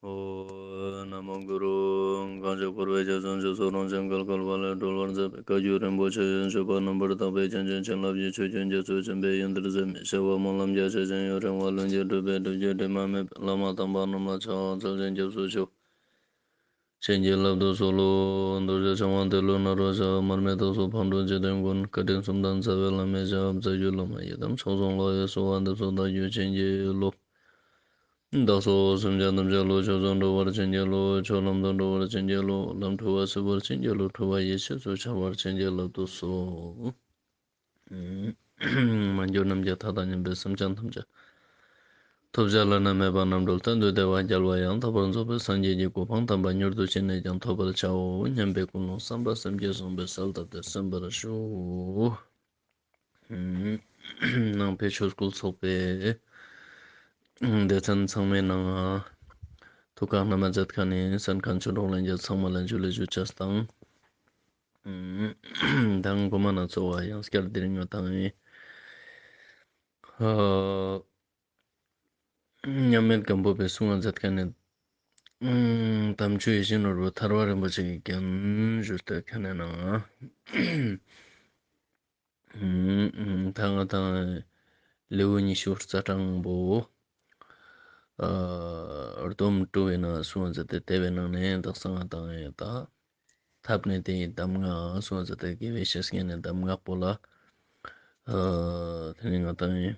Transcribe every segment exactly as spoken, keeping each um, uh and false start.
ཨོཾ། ན་མོ་གུ་རུ། གང་ཞིག་འཁོར་བའི་རྒྱ་མཚོ་འཇིགས་སུ་རུང་ཞིང་བརྒལ་དཀའ་བ་ལས་སྒྲོལ་བར་མཛད་པའི་བཀའ་བརྒྱུད་རིན་པོ་ཆེ་ཡོན་ཏན་ཕྱོགས་པ་རྣམ་པར་དག་པའི་རྒྱ་ཆེན་བྱིན་རླབས་ཀྱི་ཆུ་རྒྱུན་རྒྱ་མཚོ་ཆེན་པོའི་ཡོན་ཏན་ཟད་མི་ཤེས་པ་སྨོན་ལམ་རྒྱ་ཆེ་ཞིང་ཡུན་རིང་བ་ལྷུན་གྱིས་གྲུབ་པའི་སྒྲུབ་བརྒྱུད་དྲི་མ་མེད་པའི་བླ་མ་དམ་པ་རྣམས་ལ་ཕྱག་འཚལ་ཞིང་སྐྱབས་སུ་མཆིའོ། བྱིན་གྱིས་བརླབ་ཏུ་གསོལ་ལོ། རྡོ་རྗེ་འཆང་དབང་ཏེ་ལོ་ནཱ་རོ་ཞབས། མར་མི་དྭགས་པོ་ཕག་གྲུ་འཇིག་རྟེན་མགོན། བཀའ་དྲིན་གསུམ་ལྡན་རྩ་བའི་བླ་མའི་ཞབས། རྩ་བརྒྱུད་བླ་མ་ཡི་དམ་ཆོས་སྲུང་ལ། ཡ་སོ་བ་འདེབས་སོ་བདག་རྒྱུད་བྱིན་གྱིས་རློབས། བདག་སོགས་སེམས་ཅན་ཐམས་ཅད་བློ་ཆོས་སུ་འགྲོ་བར་བྱིན་གྱིས་རློབས། ཆོས་ལམ་དུ་འགྲོ་བར་བྱིན་གྱིས་རློབས། ལམ་འཁྲུལ་བ་སེལ་བར་བྱིན་གྱིས་རློབས། འཁྲུལ་བ་ཡེ་ཤེས་སུ་འཆར་བར་བྱིན་གྱིས་བརླབ་ཏུ་གསོལ། མ་གྱུར་ནམ་མཁའི་མཐའ་དང་མཉམ་པའི་སེམས་ཅན་ཐམས་ཅད་ཐོབ་བྱ་བླ་ན་མེད་པ་རྣམ་གྲོལ་གཏན་དུ་བདེ་བ་རྒྱལ་བ་ཡང་དག་པར་རྫོགས་པའི་སངས་རྒྱས་ཀྱི་གོ་འཕང་དམ་པ་མྱུར་དུ་ཅི་ནས་ཀྱང་ཐོབ་པར་བྱའོ་སྙམ་པའི་ཀུན་སློང་བསམ་པ་སེམས་བསྐྱེད་བཟང་པོས་གསལ་བཏབ་སྟེ་གསན་པར་ཞུ། ནང་པའི་ཆོས་སྐུལ་ཚོགས་པའི་སྡེ་ཚན་ཚང་མའི་ནང་ང་ཐུགས་ཁག་རྣམ་པ་མཛད་མཁན་ནི་གསན་མཁན་ཆོས་གྲོགས་ལྷན་རྒྱས་ཚང་མ་ལ་ཇུ་ལེ་ཇུ་ཆེ་དང་། དང་གོ་མ་ན་ཚོ་བ་ཡང་སྐྱར་དེ་རིང་ང་དང་མཉམ་མེད་སྒམ་པོ་པའི་གསུང་ང་མཛད་མཁན་ནི་དམ་ཆོས་ཡིད་བཞིན་ནོར་བུ་ཐར་པ་རིན་པོ་ཆེ་གི་རྒྱན་ཞུས་ཏེ་མཁན་ནི་ནང་ད་ང་དང་ལེའུ་ཉི་ཤུ་རྩ་གྲངས་པོ་སྡོམ་དྲུག་པའི་ནང་གསུངས་མཛད་དེ་དེ་བའི་ནང་ནས་དག་ས་ང་དང་ཡང་ད་ཐབས་ནི་དེའི་གདམས་ངག་གསུངས་མཛད་དེ་དགེ་བའི་བཤེས་གཉེན་ནི་གདམས་ངག་པོ་ལ་དེ་ནི་ང་དང་ཡང་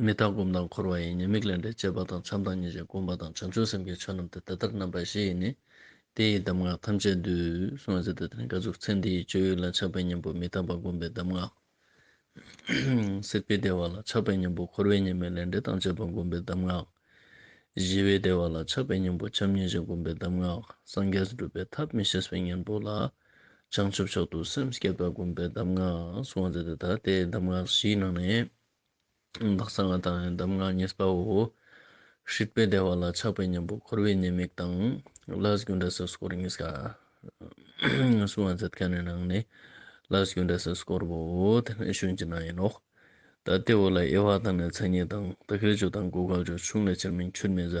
མི་རྟག་སྒོམ་དང་འཁོར་བ་ཡི་ཉེས་དམིགས་ལས་འབྲས་བཅས་པ་དང་བྱམས་དང་སྙིང་རྗེ་སྒོམ་པ་དང་བྱང་ཆུབ་སེམས་ཀྱི་ཆོས་རྣམས་ཏེ་དེ་ལྟར་རྣམ་པ་བཞི་ཡིས་ནི། དེ་ཡི་གདམས་ངག་ཐམས་ཅད་བསྡུས། གསུངས་མཛད་དེ་དེ་ནི་ག་ཟུག་ཚེ་འདིའི་སྤྱོད་ཡུལ་ལ་ཆགས་པའི་གཉེན་པོ་མི་རྟག་པ་སྒོམ་པའི་གདམས་ངག་སྲིད་པའི་བདེ་བ་ལ་ཆགས་པའི་གཉེན་པོ་འཁོར་བའི་ཉེས་དམིགས་ལས་འབྲས་དང་བཅས་པ་སྒོམ་པའི་གདམས་ངག་ཞི་བའི་བདེ་བ་ལ་ཆགས་པའི་གཉེན་པོ་བྱམས་སྙིང་རྗེ་སྒོམ་པའི་གདམས་ངག་སངས་རྒྱས་སྒྲུབ་པའི་ཐབས་མི་ཤེས་པའི་གཉེན་པོ་ལ་བྱང་ཆུབ་མཆོག་ཏུ་སེམས་བསྐྱེད་པ་སྒོམ་པའི་གདམས་ངག་གསུངས་མཛད་དེ་ད་དེའི་གདམས་ངག་བཞིའི་ནང་ནས། དག་ས་ང་དང་གདམས་ངག་གཉིས་པའོ། སྲིད་པའི་བདེ་བ་ལ་ཆགས་པའི་གཉེན་པོ་འཁོར་བའི་ཉེས་དམིགས་དང་། ལས་རྒྱུ་འབྲས་སི་སྐོར་གཉིས་ཀ་གསུང་བ་མཛད་མཁན་ནི་ནང་ནས་ལས་རྒྱུ་འབྲས་སི་སྐོར་པོ་དེ་ནས་ཞུ་ཅེས་ན་ཡིན་ནོག་ད་དེ་བོ་ལ་དབྱེ་བ་དང་ནི་མཚན་ཉིད་དང་། དག་པའི་རྒྱུ་དང་གོ་འགལ་རྒྱུ། ཆུང་ལས་ཆེར་མིན་ཆུད་མི་ཟ།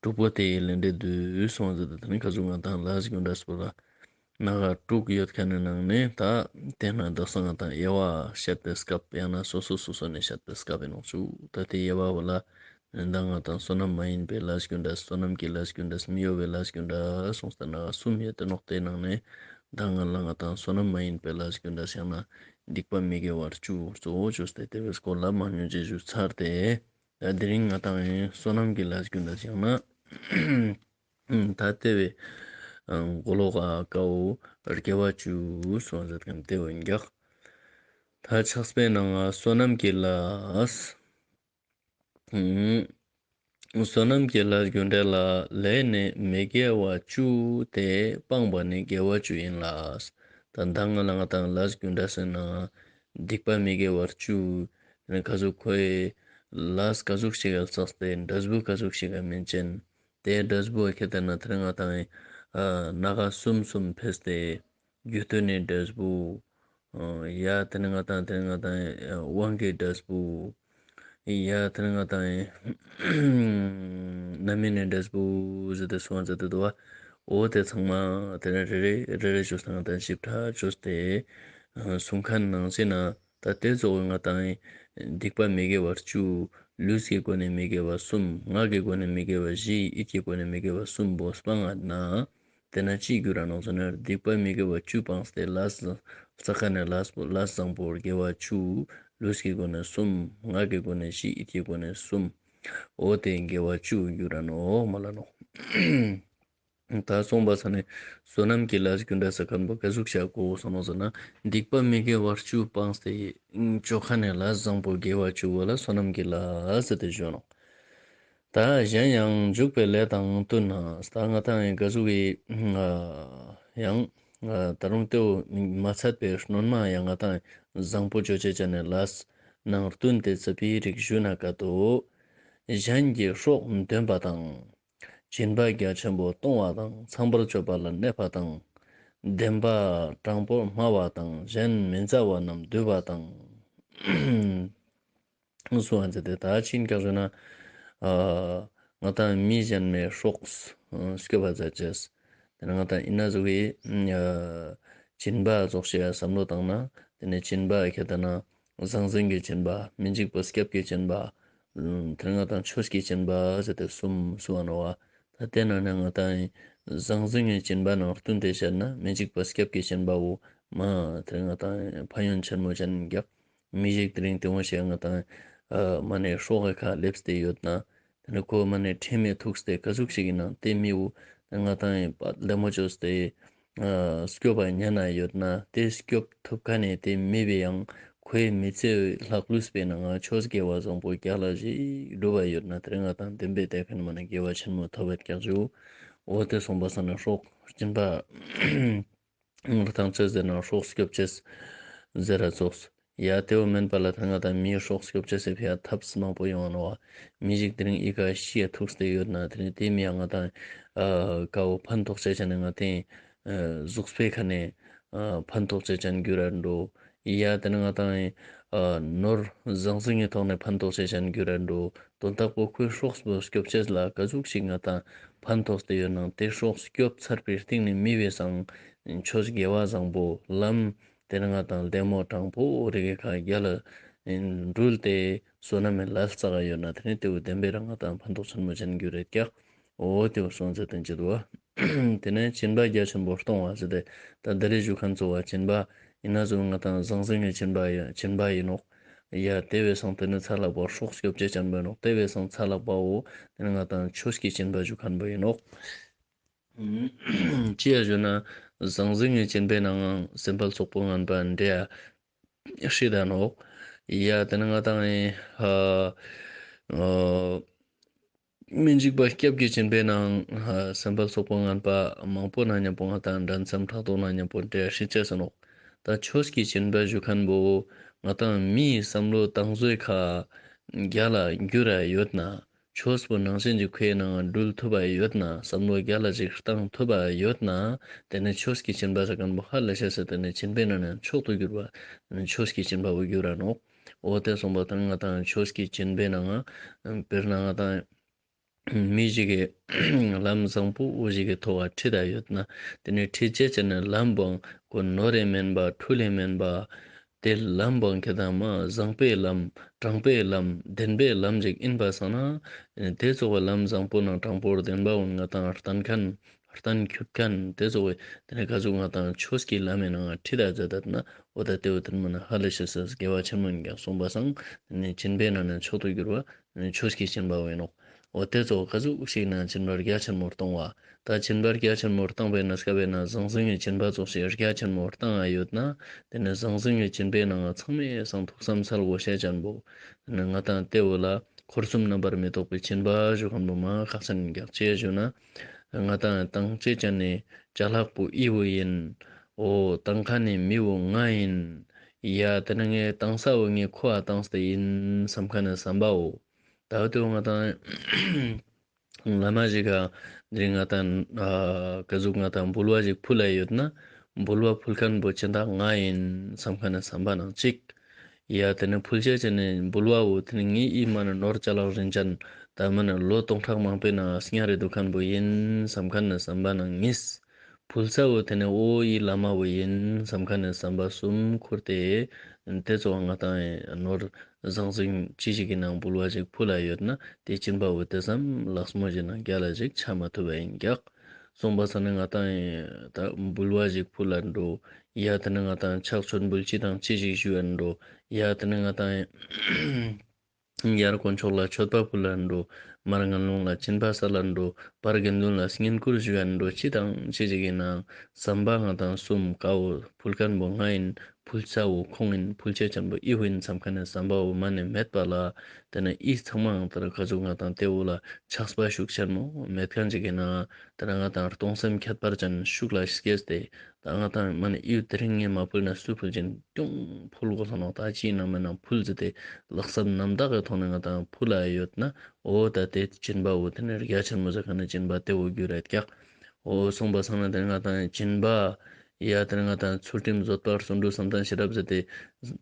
དྲུག་པོ་དེ་ཡི་ལས་འབྲས་བསྡུས། གསུང་བ་མཛད་དེ་དེ་ནི་ག་ཟུག་ང་དང་ལས་རྒྱུ་འབྲས་པོ་ལ་ནང་ང་དྲུག་ཡོད་མཁན་ནི་ནང་ནས་ད་དེ་ན་དག་ས་ང་དང་དབྱེ་བ་བཤད་པའི་སྐབས་ཡང་ན་སོ་སོ་སོ་སོ་ནས་བཤད་པའི་སྐབས་ཡིན་ནོག་ཅུ། ད་དེ་དབྱེ་བ་བོ་ལ་ད་ང་དང་བསོད་ནམས་མ་ཡིན་པའི་ལས་རྒྱུ་འབྲས། བསོད་ནམས་ཀྱི་ལས་རྒྱུ་འབྲས། མི་གཡོ་བའི་ལས་རྒྱུ་འབྲས་གསུངས་ཏེ་ན་གསུམ་ཡོད་དེ་ནོག་དེའི་ནང་ནས་ད་ང་ལ་ང་དང་བསོད་ནམས་མ་ཡིན་པའི་ལས་རྒྱུ་འབྲས་ཡང་ན་སྡིག་པ་མི་དགེ་བ་བཅུ་གཙོ་བོ་བཅོས་ཏེ་དེ་བོའི་སྐོར་ལ་མང་ཉུང་ཅིག་ཞུས་ཚར་ཏེ། ད་དེ་རིང་ང་དང་ཡང་བསོད་ནམས་ཀྱི་ལས་རྒྱུ་འབྲས་ཡང་ན་ད་དེ་བོའི་མགོ་ལོག་ག་ཀའོ་དགེ་བ་བཅུ་གསུངས་མཛད་མཁན་དེ་བོ་ཡིན་ཀྱག་ད་ཕྱག་དཔེའི་ནང་ང་བསོད་ནམས་ཀྱི་ལས། བསོད་ནམས་ཀྱི་ལས་རྒྱུ་འབྲས་ལ་ལས་ནི་མི་དགེ་བ་བཅུ་སྟེ་སྤངས་པ་ནི་དགེ་བ་བཅུ་ཡིན་ལ། ད་ད་ང་ལ་ང་དང་ལས་རྒྱུ་འབྲས་ཟེར་ན་སྡིག་པ་མི་དགེ་བ་བཅུ། དེ་ནི་ག་ཟུག་ཁོའི་ལས་ག་ཟུག་ཞིག་ག་བསགས་ཏེ་འབྲས་བུ་ག་ཟུག་ཞིག་ག་སྨིན་ཅན། དེ་འབྲས་བུ་ཁྱེར་ཏེ་ན་དེ་རིང་ང་དང་ཨ་སྣ་ཁ་གསུམ་གསུམ་ཕེས་ཏེ། རྒྱུ་སྟོན་ནི་འབྲས་བུ། ཡ་དེ་ནི་ང་དང་དེ་ནི་ང་དང་དབང་གི་འབྲས་བུ། ཡ་དེ་ནི་ང་དང་རྣམ་སྨིན་ནི་འབྲས་བུ་ཟེར་ཏེ་གསུངས་མཛད་དེ་འདུག་པ། འོ་དེ་ཚང་མ་དེ་ནི་རེ་རེ་རེ་རེ་བཅོས་ཏེ་ང་དང་ཞིབ་ཕྲ་བཅོས་ཏེ་གསུང་མཁན་ནང་བཞིན་ན། ད་དེ་ཚོ་ང་དང་སྡིག་པ་མི་དགེ་བ་བཅུ། ལུས་ཀྱི་སྒོ་ནས་མི་དགེ་བ་གསུམ། ངག་གི་སྒོ་ནས་མི་དགེ་བ་བཞི། ཡིད་ཀྱི་སྒོ་ནས་མི་དགེ་བ་གསུམ་པོ་སྤངས་ན། དེ་ན་ཅི་འགྱུར་ར་ནོག་ཟེར་ན་སྡིག་པ་མི་དགེ་བ་བཅུ་སྤངས་ཏེ་ལས་བསགས་མཁན་ནི་ལས་པོ་ལས་བཟང་པོ་དགེ་བ་བཅུ། ལུས་ཀྱི་སྒོ་ནས་གསུམ། ངག་གི་སྒོ་ནས་བཞི། ཡིད་ཀྱི་སྒོ་ནས་གསུམ། འོ་དེ་དགེ་བ་བཅུ་འགྱུར་ར་ནོག་མ་ལ་ནོག་ད་གསུངས་པ་ས་ནི་བསོད་ནམས་ཀྱི་ལས་རྒྱུ་འབྲས་ཟེར་མཁན་པོ་ག་ཟུག་བཤད་དགོས་སོང་ནོག་ཟེར་ན་སྡིག་པ་མི་དགེ་བ་བཅུ་སྤངས་ཏེ་བཅོ་མཁན་ནི་ལས་བཟང་པོ་དགེ་བ་བཅུ་བོ་ལ་བསོད་ནམས་ཀྱི་ལས་ཟེར་ཏེ་ཞུ་ནོག་ད་གཞན་ཡང་འཇུག་པའི་ལས་དང་བསྟུན་ན། ད་ང་དང་ཡང་ག་ཟུག་གི་ཡང་ད་རུང་དེ་བོ་མ་ཚད་པའི་སྣོན་མ་ཡང་ང་དང་བཟང་པོ་བཅོ་ཅེས་ཅན་ནི་ལས་ནང་བསྟུན་ཏེ་ཚུད་པའི་རིགས་ཞུ་ན་ག་ཏོ། གཞན་གྱི་སྲོག་འདོན་པ་དང་། སྦྱིན་པ་རྒྱ་ཆེན་པོ་གཏོང་བ་དང་། ཚངས་པར་སྤྱོད་པ་ལ་གནས་པ་དང་། བདེན་པ་དྲང་པོ་སྨྲ་བ་དང་། གཞན་མི་མཛའ་བ་རྣམས་འདུལ་བ་དང་། གསུངས་པ་མཛད་དེ་ད་ཅི་ཡིན་ཀྱག་ཟེར་ན། ཨ་ ང་ཏང་མི་གཞན་མའི་སྲོག་སྐྱོབ་པ་མཛད་ཅེས། ཏེ་ནེ་ང་ཏང་ཨིན་ན་ཟུག་གི་སྦྱིན་པ་ཙོགས་ཤིག་བསམ་བློ་བཏང་ན་ཏེ་ནེ་སྦྱིན་པ་ཁྱད་ན་ཟང་ཟིང་གི་སྦྱིན་པ། མི་འཇིགས་པ་སྐྱོབ་ཀྱི་སྦྱིན་པ། ཏེ་ནེ་ང་ཏང་ཆོས་ཀྱི་སྦྱིན་པ་ཟེར་ཏེ་གསུམ་གསུངས་པ་ནོག་པ། ད་ཏེ་ནང་ནེ་ང་ཏང་ཟང་ཟིང་གི་སྦྱིན་པ་ནང་བསྟུན་ཏེ་བཤད་ན་མི་འཇིགས་པ་སྐྱོབ་ཀྱི་སྦྱིན་པ་བོ་མ་ཏེ་ནེ་ང་ཏང་ཕན་ཡོན་ཆེན་མོ་ཅན་གྱག་མི་ཞིག་དེ་རིང་ཏེ་བོ་ཞིག་ང་ཏང་མ་ནེ་སྲོག་གི་ཁ་སླེབས་ཏེ་ཡོད་ན། ཏེ་ནེ་ཁོ་མ་ནེ་ཁྲེལ་མེད་ཐུག་སྟེ་ཀ་ཟུག་ཞིག་ཨིན་ན་ཏེ་མི་བོ་ང་ཏང་ལྡེ་མོ་ཅོས་ཏེ་སྐྱོབ་པ་ཉན་ན་ཡོད་ན་ཏེ་སྐྱོབ་ཐུབ་ཁན་ནི་ཏེ་མི་བོའི་ཡང་ཁོའི་མི་ཚེའི་ལྷག་ལུས་པའི་ནང་ང་ཆོས་དགེ་བ་བཟང་པོ་རྒྱ་ལ་ཞིག་སྒྲུབ་པ་ཡོད་ན་ཏེ་རིང་ང་ཏང་བདེན་པའི་ཏེ་ཁན་མ་ནེ་དགེ་བ་ཆེན་མོ་ཐོབ་པའི་ཀྱག་ཞུ། འོ་ཏེ་སོང་པ་སང་ན་སྲོག་སྦྱིན་པ་ང་ཏང་ཅི་ཟེར་ན་སྲོག་སྐྱོབ་ཅེས་ཟེར་ར་ཙོགས། ཡ་ཏེ་བོ་མན་པ་ལ་ད་ང་ཏང་མིའི་སྲོག་སྐྱོབ་ཅེས་སི་ཕི་ཡ་ཐབས་མང་པོ་ཡོང་ང་ནོག་པ། མི་ཞིག་དེ་རིང་ཨི་ཀ་ཤི་ཡ་ཐུག་སྟེ་ཡོད་ན་ཏེ་ནེ་ཏེ་མི་ཡ་ང་ཏང་ཨ་ཀ་བོ་ཕན་ཐོགས་ཅེས་ཅན་ནི་ང་ཏང་ཨ་གཟུགས་པོའི་ཁ་ནེ་ཨ་ཕན་ཐོགས་ཅེས་ཅན་གྱུར་ར་འགྲོ། ཡ་ཏེ་ནེ་ང་ཏང་ཨ་ནོར་ཟང་ཟིང་གི་ཐོག་ནེ་ཕན་ཐོགས་ཅེས་ཅན་གྱུར་ར་འགྲོ། དོན་དག་པོ་ཁོའི་སྲོག་པོ་སྐྱོབ་ཅེས་ལ་ཀ་ཟུག་ཞིག་ང་ཏང་ཕན་ཐོགས་ཏེ་ཡོད་ནང་ཏེ་སྲོག་སྐྱོབ་ཚར་པའི་སྟིང་ནེ་མི་བོའི་སང་ཆོས་དགེ་བ་བཟང་པོ་ལམ་ཏེ་ནེ་ང་ཏང་ལྡེ་མོ་དྲང་པོ་རིག་གི་ཁ་རྒྱ་ལ་འགྲུལ་ཏེ་བསོད་ནམས་ལ་ལ་རྩ་ག་ཡོད་ན་ཏེ་ནེ་ཏེ་བོ་བདེན་པའི་རང་ང་ཏང་ཕན་ཐོགས་ཆེན་མོ་ཅན་གྱུར་རེད་ཀྱག་འོ་ཏེ་བོ་སོང་ཟེར་ཏེ་འཇིད་བ། ཏེ་ནེ་སྦྱིན་པ་རྒྱ་ཆེན་པོ་གཏོང་བ་ཟེར་ཏེ་ད་ད་རེས་ཞུ་ཁན་ཚོ་བ་སྦྱིན་པ་ཨིན་ན་ཟུག་ང་ཏང་ཟང་ཟིང་གི་སྦྱིན་པ་ཡ་སྦྱིན་པ་ཨིན་ནོག་ཡ་ཏེ་བོའི་སང་ཏེ་ནེ་ཚ་ལག་པ་སྲོག་སྐྱོབ་ཅེས་ཅན་པོ་ཨིན་ནོག་ཏེ་བོའི་སང་ཚ་ལག་པ་བོ་ཏེ་ནེ་ང་ཏང་ཆོས་ཀྱི་སྦྱིན་པ་ཞུ་ཁན་པོ་ཨིན་ནོག་ཅི་ཡ་ཞུ་ན་ཟང་ཟིང་གི་སྦྱིན་པའི་ནང་སེམས་དཔའ་ཚོགས་པོ་ངན་པ་འདྲེ་ཡ་ཧྲི་ད་ནོག་ཡ་ཏེ་ནེ་ང་ཏང་ཨ་ཨ་མི་འཇིགས་པ་སྐྱབས་ཀྱི་སྦྱིན་པའི་ནང་སེམས་དཔའ་ཚོགས་པོ་ངན་པ་མང་པོ་ནང་མཉམ་པོ་ང་ཏང་འགྲན་སེམས་ཕྲག་དོག་ནང་མཉམ་པོ་འདྲེ་ཧྲི་ཅེས་ནོག་ད་ཆོས་ཀྱི་སྦྱིན་པ་ཞུ་ཁན་བོ་ང་ཏང་མིའི་བསམ་བློ་བཏང་བཟོའི་ཁ་རྒྱ་ལ་འགྱུར་ར་ཡོད་ན། ཆོས་པོ་ནང་བཞིན་གྱི་ཁོའི་ནང་འགྲུལ་ཐུབ་པ་ཡོད་ན། བསམ་བློ་རྒྱ་ལ་ཞིག་བཏང་ཐུབ་པ་ཡོད་ན། ཏེ་ནེ་ཆོས་ཀྱི་སྦྱིན་པ་ཟེར་ཁན་བོ་ཧ་ལས་ཤེས་ཟེར་ཏེ་ནེ་སྦྱིན་པའི་ནང་ནེ་མཆོག་ཏུ་གྱུར་པ་ཆོས་ཀྱི་སྦྱིན་པ་བོ་གྱུར་ར་ནོག་འོ་ཏེ་སོང་པ་ད་ང་ཏང་ཆོས་ཀྱི་སྦྱིན་པའི་ནང་ང་དཔེར་ན་ང་ཏང་མི་ཞིག་གི་ལམ་བཟང་པོ་ཞིག་གི་ཐོག་ཁྲིད་ད་ཡོད་ན། ཏེ་ནེ་ཁྲིད་ཅེས་ཅན་ནི་ལམ་བོ་ཁོ་ནོར་རེ་མེན་པ་འཁྲུལ་ལེ་མེན་པ། ཏེ་ལམ་བོ་ཁྱེད་དང་མ་བཟང་པོའི་ལམ་དྲང་པོའི་ལམ་བདེན་པའི་ལམ་ཞིག་ཨིན་པ་སང་ན། ཏེ་ཙོགས་པའི་ལམ་བཟང་པོ་ནང་དྲང་པོ་བདེན་པ་འོ་ང་ཏང་བསྟན་ཁན་བསྟན་ཁྱུད་ཁན་ཏེ་ཙོགས་པའི་ཏེ་ནེ་ཀ་ཟུག་ང་ཏང་ཆོས་ཀྱི་ལམ་མེ་ནང་ཁྲིད་ད་མཛད་ད་ན་འོ་ད་ཏེ་བོ་ཏེ་མ་ནེ་ཧ་ལས་ཤེས་སི་དགེ་བ་ཆེན་མོ་ཨིན་ཀྱག་སོང་པ་སང་ཏེ་ནེ་སྦྱིན་པའི་ནང་ནེ་མཆོག་ཏུ་གྱུར་པ། ཆོས་ཀྱི་སྦྱིན་པ་བོ་ཨིན་ནོག་འོ་ཏེ་ཙོགས་ཀ་ཟུག་ཞིག་ན་སྦྱིན་པ་རྒྱ་ཆེན་མོ་གཏོང་བ། ད་སྦྱིན་པ་རྒྱ་ཆེན་མོ་གཏོང་བའི་ནང་སྐབས་ན་ཟང་ཟིང་གི་སྦྱིན་པ་ཙོགས་ཤིག་རྒྱ་ཆེན་མོ་གཏོང་ང་ཡོད་ན། ཏེ་ནེ་ཟང་ཟིང་གི་སྦྱིན་པའི་ནང་ང་ཚང་མའི་སང་ཐུགས་བསམ་སལ་གོས་ཤེས་ཅན་པོ། ཏེ་ནེ་ང་ཏང་ཏེ་བོ་ལ་འཁོར་གསུམ་རྣམ་པར་མི་རྟོག་པའི་སྦྱིན་པ་ཞུ་ཁན་བོ་མ་ཁག་ཅན་ཨིན་ཀྱག་ཅི་ཞུ་ན། ང་ཏང་བཏང་ཅེས་ཅན་ནི་ཅ་ལག་པོ་འི་བོ་ཨིན། འོ་བཏང་ཁན་ནི་མི་བོ་ང་ཨིན། ཡ་ཏེ་ནེ་ངས་བཏང་ས་བོ་ངས་ཁོ་ཨ་བཏང་སྟེ་ཨིན་སམ་ཁན་ནི་སམ་པ་བོ། ད་དེ་བོ་ང་ཏང་བླ་མ་ཞིག་ག་དེ་རིང་ང་ཏང་ཨ་ཀ་ཟུག་ང་ཏང་འབུལ་བ་ཞིག་ཕུལ་ལ་ཡོད་ན། འབུལ་བ་ཕུལ་ཁན་བོ་ཅི་འདྲ་ང་ཨིན་སམ་ཁན་ནི་སམ་པ་ནང་གཅིག་ཡ་དེ་ནེ་ཕུལ་ཅེས་ཅན་ནི་འབུལ་བ་བོ་དེ་ནེ་ངའི་ཨི་མ་ནེ་ནོར་ཅ་ལག་རིན་ཅན་ད་མ་ནེ་ལོ་སྟོང་ཕྲག་མང་པོའི་ནང་སྙ་རེ་དུག་ཁན་བོ་ཨིན་སམ་ཁན་ནི་སམ་པ་ནང་གཉིས། ཕུལ་ས་བོ་དེ་ནེ་འོ་འི་བླ་མ་བོ་ཨིན་སམ་ཁན་ནི་སམ་པ་གསུམ་ཁུར་ཏེ། དེ་ཙོགས་ང་ཏང་ནོར་ཟང་ཟིང་ཅི་ཞིག་གི་ནང་འབུལ་བ་ཞིག་ཕུལ་ལ་ཡོད་ན་དེ་སྦྱིན་པ་བོ་དེ་ཙམ་ལགས་མོ་ཞིག་ནང་རྒྱ་ལ་ཞིག་ཆ་མ་ཐུབ་པ་ཨིན་ཀྱག་སོང་པ་སང་ནེ་ང་ཏང་ད་འབུལ་བ་ཞིག་ཕུལ་ལ་འགྲོ། ཡ་དེ་ནེ་ང་ཏང་ཕྱག་མཆོད་འབུལ་ཅི་དང་ཅི་ཞིག་ཞུ་ཡ་འགྲོ། ཡ་དེ་ནེ་ང་ཏང་ཡར་དཀོན་མཆོག་ལ་མཆོད་པ་ཕུལ་ལ་འགྲོ། མར་ངན་སློང་ལ་སྦྱིན་པ་སལ་ལ་འགྲོ། བར་དགེ་འདུན་ལ་བསྙེན་བཀུར་ཞུ་ཡ་འགྲོ། ཅི་དང་ཅི་ཞིག་གི་ནང་སམ་པ་ང་ཏང་གསུམ་ཀ་བོ་ཕུལ་ཁན་བོ་ང་ཨིན། ཕུལ་ས་བོ་ཁོང་ཨིན། ཕུལ་ཅེས་ཅན་བོ་འི་བོ་ཨིན་སམ་ཁན་ནི་སམ་པ་བོ་མ་ནེ་མེད་པ་ལ། དེ་ནེ་འི་ཚང་མའང་ད་ར་ཀ་ཟུག་ང་ཏང་དེ་བོ་ལ་ཆགས་པ་ཤུགས་ཆེན་མོ་མེད་ཁན་ཅིག་གི་ནང་ད་ར་ང་ཏང་གཏོང་སེམས་ཁྱད་པར་ཅན་ཤུགས་ལ་སྐྱེས་ཏེ། ད་ང་ཏང་མ་ནེ་འི་བོ་དེ་རིང་ངས་མ་ཕུལ་ན་སུ་ཕུལ་ཅེས་ཨིན། ཀྱང་ཕུལ་གོས་ས་ནོག་ད་ཅི་ནང་མེད་ནང་ཕུལ་ཟེར་ཏེ་ལགས་སམ་རྣམ་དག་གི་ཐོག་ནེ་ང་ཏང་ཕུལ་ལ་ཡོད་ན། འོ་ད་དེ་སྦྱིན་པ་བོ་དེ་ནེ་རྒྱ་ཆེན་མོ་ཟེར་ཁན་ནི་སྦྱིན་པ་དེ་བོ་གྱུར་རེད་ཀྱག་འོ་སོང་པ་སང་ན་དེ་ང་ཏང་སྦྱིན་པ་ཡ་དེ་ང་ཏང་ཚུལ་ཁྲིམས་བཟོད་པ་བརྩོན་འགྲུས་བསམ་གཏན་ཤེས་རབ་ཟེར་ཏེ་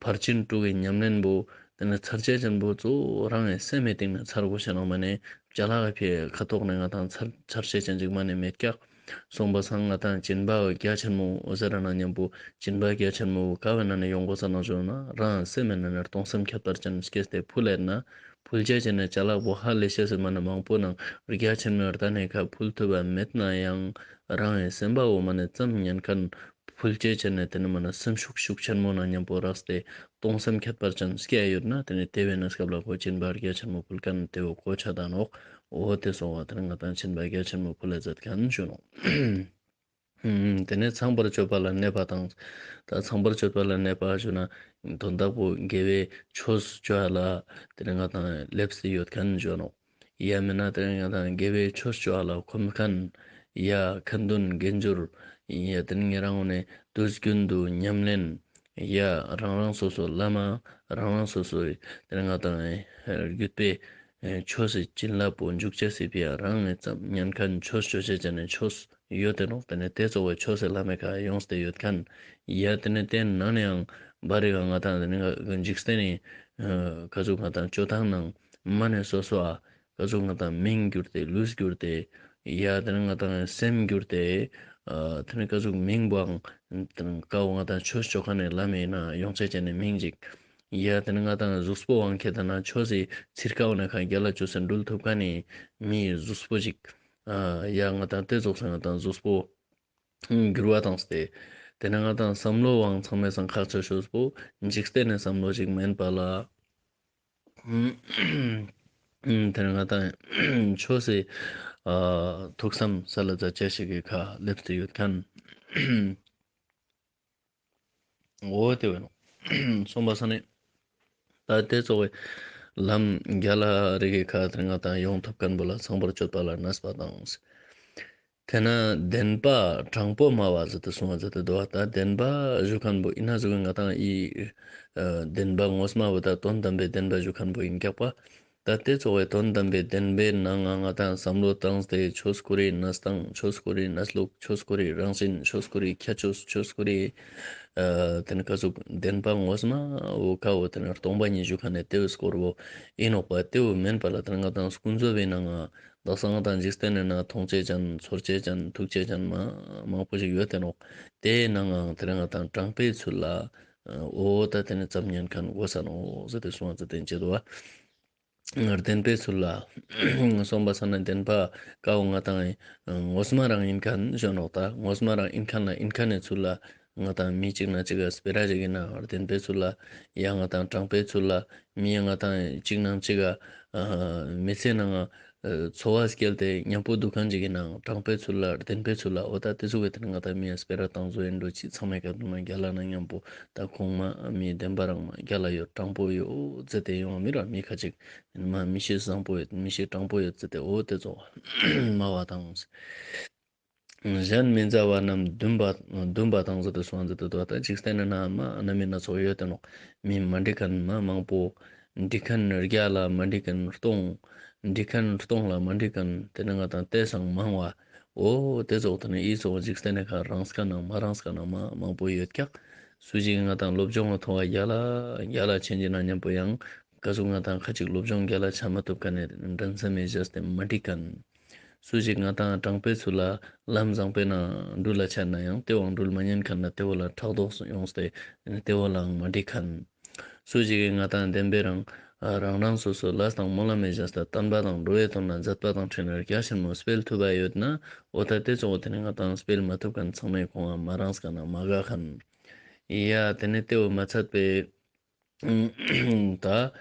ཕར་ཕྱིན་དྲུག་གི་ཉམས་ལེན་བོ་དེ་ནེ་ཚར་ཅེས་ཅན་བོ་གཙོ་བོ་རང་གི་སེམས་མི་སྟེང་ནེ་ཚར་གོས་ཤེས་ནོག་མ་ནེ་ ཅ་ལག་གི་ཕིའ་ཁ་ཐོག་ནེ་ང་དང་ཚར་ཚར་ཤེས་ཅན་ཅིག་མ་ནེ་མེད་ཀྱག། སོང་པ་སང་ང་དང་སྦྱིན་པ་རྒྱ་ཆེན་མོ་འོ་ཟེར་ན་ཉམ་པོ་སྦྱིན་པ་རྒྱ་ཆེན་མོ་ཀ་བོའི་ནང་ནེ་ཡོང་གོས་ས་ནོག་ཞུ་ན། རང་སེམས་ནང་ནེ་གཏོང་སེམས་ཁྱད་པར་ཅན་སྐྱེས་ཏེ་ཕུལ་ལེ་ན། ཕུལ་ཅེས་ཅན་ནི་ཅ་ལག་པོ་ཧ་ལས་ཤེས་སི་མ་ནེ་མང་པོ་ནང་རྒྱ་ཆེན་མོའི་རྟ་ནེ་ཁ་ཕུལ་ཐུབ་པ་མེད་ན་ཡང་རང་ངི་སེམས་པ་འོ་མ་ནེ་ཙམ་ཉན་ཁན་ཕུལ་ཅེས་ཅན་ནི་ཏེ་ནེ་མ་ནེ་སེམས་ཤུགས་ཤུགས་ཆེན་མོ་ནང་ཉམ་པོ་རགས་ཏེ་གཏོང་སེམས་ཁྱད་པར་ཅན་སྐྱེ་ཡོད་ན་ཏེ་ནེ་ཏེ་བོའི་གནས་སྐབས་ལ་ཁོ་སྦྱིན་པ་རྒྱ་ཆེན་མོ་ཕུལ་ཁན་ཏེ་བོ་གོ་ཆ་ད་ནོག། འོ་ཏེ་སོང་བ་ཏེ་ནེ་ང་དང་སྦྱིན་པ་རྒྱ་ཆེན་མོ་ཕུལ་ལ་མཛད་ཁན་ཞུ་ནོག། ཏེ་ནེ་ཚངས་པར་སྤྱོད་པ་ལ་གནས་པ་དང་། ད་ཚངས་པར་སྤྱོད་པ་ལ་གནས་པ་ཞུ་ན་དོན་དག་པོ་དགེ་བའི་ཆོས་སྤྱོད་ལ་ཏེ་ནེ་ང་དང་སླེབས་ཏེ་ཡོད་ཁན་ཞུ་ནོག། ཡ་མེད་ན་ཏེ་ནེ་ང་དང་དགེ་བའི་ཆོས་སྤྱོད་ལ་ཁོམ་ཁན། ཡ་ཁ་འདོན་དགེ་སྦྱོར། ཡ་ཏེ་ནེ་ཉེ་རང་ངོ་ནེ་དུས་རྒྱུན་དུ་ཉམས་ལེན། ཡ་རང་རང་སོ་སོ་བླ་མ་རང་རང་སོ་སོའི་ཏེ་ནེ་ང་དང་བརྒྱུད་པའི་ཆོས་སི་བྱིན་རླབས་པོ་འཇུག་ཅེས་སི་ཕིའ་རང་ངི་ཙམ་ཉན་ཁན་ཆོས་སྤྱོད་ཅེས་ཅན་ནི་ཆོས་ཡོད་ཏེ་ནོག། ཏེ་ནེ་ཏེ་ཚོ་བོ་ཆོས་སི་ལམ་མེ་ཁ་ཡོངས་ཏེ་ཡོད་ཁན། ཡ་ཏེ་ནེ་ཏེ་ནང་ནེ་ཡང་བར་རི་ཁ་ང་དང་ཏེ་ནེ་འཇིག་རྟེན་ནི་ཀ་ཟུག་ང་དང་སྤྱོད་སྟངས་ནང་མ་ནེ་སོ་སོ་ཨ་ཀ་ཟུག་ང་དང་མིང་གྱུར་ཏེ་ལུས་གྱུར་ཏེ་ཡ་ཏེ་ནེ་ང་དང་སེམས་གྱུར་ཏེ་ཨ་ཏེ་ནེ་ཀ་ཟུག་མིང་བོའང་ཏེ་ནེ་ཀ་བོ་ང་དང་ཆོས་སྤྱོད་ཁན་ནི་ལམ་མེ་ན་ཡོང་ཅེས་ཅན་ནི་མིང་ཅིག། ཡ་ཏེ་ནེ་ང་དང་གཟུགས་པོ་དབང་ཁྱེད་ན་ཆོས་སི་ཚིར་ཀ་བོ་ནེ་ཁ་རྒྱལ་ལ་ཅོས་སེ་འགྲུལ་ཐུབ་ཁན་ནི་མིའི་གཟུགས་པོ་ཅིག། ཨ་ཡ་ང་དང་ཏེ་ཙོགས་སེ་ང་དང་གཟུགས་པོ་འགྱུར་བ་བཏང་སྟེ། ཏེ་ནེ་ང་དང་བསམ་བློ་བོའང་ཚང་མའི་སང་ཁག་ཆེ་ཤོས་པོ་འཇིག་རྟེན་ནི་བསམ་བློ་ཞིག་མེན་པ་ལ། ཏེ་ནེ་ང་དང་ཆོས་སི་ཨ་ཐུགས་བསམ་སལ་ལ་མཛད་ཅེས་ཤིག་གི་ཁ་སླེབས་ཏེ་ཡོད་ཁན། འོ་ཏེ་བོ་ཨིན་ནོག། སོང་པ་སང་ནེ་ད་ཏེ་ཙོགས་སི་ལམ་རྒྱལ་ལ་རིགས་ཀྱི་ཁ་ཏེ་ནེ་ང་དང་ཡོང་ཐུབ་ཁན་བོ་ལ་ཚངས་པར་སྤྱོད་པ་ལ་གནས་པ་དང་། ཏེ་ནེ་བདེན་པ་དྲང་པོ་སྨྲ་བ་ཟེར་ཏེ་གསུངས་པ་ཟེར་ཏེ་འདུག་པ། ད་བདེན་པ་ཞུ་ཁན་བོ་ཨིན་ན་ཟུག་གི་ང་དང་ཨི་བདེན་པ་ངོ་མ་བོ་ད་དོན་དམ་པའི་བདེན་པ་ཞུ་ཁན་བོ་ཨིན་ཀྱག་པ། ད་ཏེ་ཙོགས་སི་དོན་དམ་པའི་བདེན་པའི་ནང་ང་ང་དང་བསམ་བློ་བཏང་སྟེ་ཆོས་སྐུ་རིའི་གནས་སྟངས། ཆོས་སྐུ་རིའི་གནས་ལུགས། ཆོས་སྐུ་རིའི་རང་བཞིན། ཆོས་སྐུ་རིའི་ཁྱད་ཆོས། ཆོས་སྐུ་རིའི་ཨ་ཏེ་ནེ་ཀ་ཟུག་བདེན་པ་ངོ་མ་བོ་ཀ་བོ་ཏེ་ནེ་སྟོང་པ་ཉིད་ཞུ་ཁན་ནི་ཏེ་བོའི་སྐོར་བོ་ཨིན་ནོག་པ། ཏེ་བོ་མེན་པ་ལ་ཏེ་ནེ་ང་དང་ཀུན་རྫོབ་བི་ནང་ང་དག་ས་ང་དང་འཇིག་རྟེན་ནི་ནང་མཐོང་ཅེས་ཅན་ཚོར་ཅེས་ཅན་ཐུག་ཅེས་ཅན་མ་མང་པོ་ཞིག་ཡོད་ཏེ་ནོག། ཏེའི་ནང་ང་ཏེ་ནེ་ང་དང་དྲང་པོའི་ཚུལ་ལ་འོ་ད་ཏེ་ནེ་ཙམ་ཉན་ཁན་གོས་ས་ནོག་ཟེར་ཏེ་གསུངས་པ་ཟེར་ཏེ་ཨིན་ཅེ་འདུག་པ། བདེན་པའི་ཚུལ་ལ་སོང་པ་སང་ནེ་བདེན་པ་ཀ་བོ་ང་དང་ངོ་མ་རང་ཨིན་ཁན་ཞུ་ནོག། ད་ངོ་མ་རང་ཨིན་ཁན་ལ་ཨིན་ཁན་ནི་ཚུལ་ལ་ང་དང་མི་ཅིག་ནང་ཅིག་ག་སྤེ་ར་ཞིག་ཨིན་ན་བདེན་པའི་ཚུལ་ལ་ཡ་ང་དང་དྲང་པོའི་ཚུལ་ལ་མི་ཡ་ང་དང་ཅིག་ནང་ཅིག་ག་མི་ཚེ་ནང་ང་འཚོ་བ་སྐྱེལ་ཏེ་ཉམ་པོ་དུག་ཁན་ཅིག་ཨིན་ན་དྲང་པོའི་ཚུལ་ལ་བདེན་པའི་ཚུལ་ལ་འོ་ད་ཏེ་ཙོགས་སི་ཏེ་ནེ་ང་དང་མི་ཡ་སྤེ་ར་བཏང་བཟོ་ཨིན་འགྲོ་ཅི་ཚང་མའི་ཀ་དུ་མ་རྒྱལ་ལ་ན་ཉམ་པོ་ད་ཁོང་མ་མི་བདེན་པ་རང་མ་རྒྱལ་ལ་ཡོད་དྲང་པོ་ཡོད་ཟེར་ཏེ་ཡོང་མི་ར་མི་ཁ་ཅིག་མ་མི་ཤེས་བཟང་པོ་ཡོད་མི་ཤེས་དྲང་པོ་ཡོད་ཟེར་ཏེ་འོ་ཏེ་ཙོགས་སྨྲ་བ་དང་། གཞན་མི་མཛའ་བ་རྣམས་འདུན་པ་འདུན་པ་དང་ཟེར་ཏེ་གསུངས་ཟེར་ཏེ་འདུག། ད་འཇིག་རྟེན་ནི་ནང་མ་རྣམ་སྨིན་སྣ་ཚོགས་ཡོད་ཏེ་ནོག། མི་མ་འགྲིག་ཁན་མ་མང་པོ། འགྲིག་ཁན་བརྒྱ་ལ་མ་འགྲིག་ཁན་སྟོང་། འགྲིག་ཁན་སྟོང་ལ་མ་འགྲིག་ཁན་ཏེ་ནེ་ང་དང་ཏེ་སང་མང་བ། འོ་ཏེ་ཙོགས་ཏེ་ནེ་ཨི་ཙོགས་འཇིག་རྟེན་ནི་ཁ་རངས་ཁན་ནང་མ་རངས་ཁན་ནང་མ་མང་པོ་ཡོད་ཀྱག། སུ་ཞིག་ང་དང་སློབ་སྦྱོང་ལ་ཐོང་བ་རྒྱལ་ལ་རྒྱལ་ལ་ཆེན་གྱི་ན་ཉམ་པོ་ཡང་ཀ་ཟུག་ང་དང་ཁ་ཅིག་སློབ་སྦྱོང་རྒྱལ་ལ་ཆ་མ་ཐུབ་ཁན་ནི་འགྲན་སེམས་མི་བཞག་སྟེ་མ་འགྲིག་ཁན། སུ་ཞིག་ང་དང་དྲང་པོའི་ཚུལ་ལ་ལམ་བཟང་པོའི་ནང་འགྲུལ་ལ་ཆ་ན་ཡང་ཏེ་བོའང་འགྲུལ་མ་ཉན་ཁན་ན་ཏེ་བོ་ལ་ཕྲག་དོག་ཡོངས་ཏེ་ཏེ་བོ་ལའང་མ་འགྲིག་ཁན། སུ་ཞིག་གི་ང་དང་བདེན་པའི་རང་རང་རང་སོ་སོ་ལས་དང་སྨོན་ལམ་མི་བཞག་སྟེ་བསྟན་པ་དང་འགྲོ་བའི་དོན་ལ་མཛད་པ་དང་འཕྲིན་ལས་རྒྱ་ཆེན་མོ་སྤེལ་ཐུབ་པ་ཡོད་ན་འོ་ད་ཏེ་ཙོགས་ཏེ་ནེ་ང་དང་སྤེལ་མ་ཐུབ་ཁན་ཚང་མའི་ཁོང་ང་མ་རངས་ཁན་ན་མ་དགའ་ཁན། ཡ་ཏེ་ནེ་ཏེ་བོ་མ་ཚད་པའི་ད་